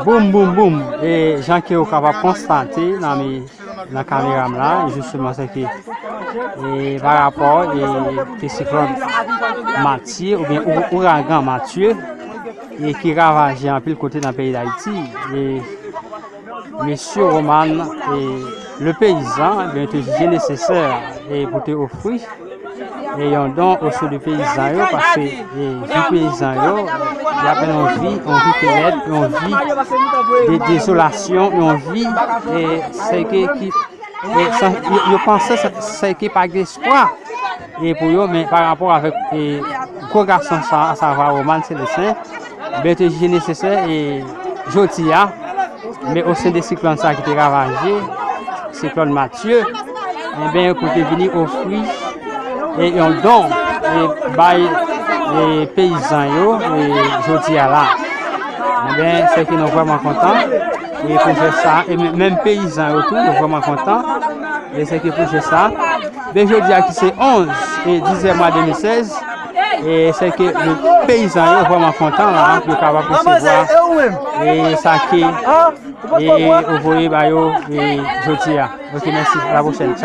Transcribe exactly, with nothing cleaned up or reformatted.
Boum, boum, boum. E jan ke ou kapab konstate nan mi, nan kamera m la, jisteman, se ke, e, pa rapò, e, ke siklòn Matye oubyen ou-, ouragan Matye, e ki ravaje anpil kote nan peyi Dayiti, e mesye Roman, e, le peyizan, ben, te jije nesesè, e, pou te ofri e yon don o so de peyizan yo, paske, e, vi peyizan yo, y ap nan yon vi, yon vi ki rèd, yon vi de dezolasyon, yon vi, e, sèke ki, e, san, yo, yo panse sè, sèke pa gen espwa, e, pou yo, men pa rapò avèk, e, gwo gason sa, asavwa Roman Selesten, ben, te jije nesesè, e, jodi a, men o sen de siklòn sa ki te ravaje, siklòn Matye, enben, pou te vini ofri, e, yon don, e, bay, e, peyizan yo, e, jodi a la. Enben, sèke nou vrèman kontan, e, pou jès sa, e men-, menm peyizan yo tou, yo vrèman kontan, e sèke pou jès sa. Ben, jodi a ki se onz, e, dizyèm mwa de mil sèz, e sèke peyizan yo vrèman kontan la, yo kapab resevwa, e sa ke, e, ou voye ba yo, e, jodi a. Ok, mèsi. A la pwochèn. Tchao.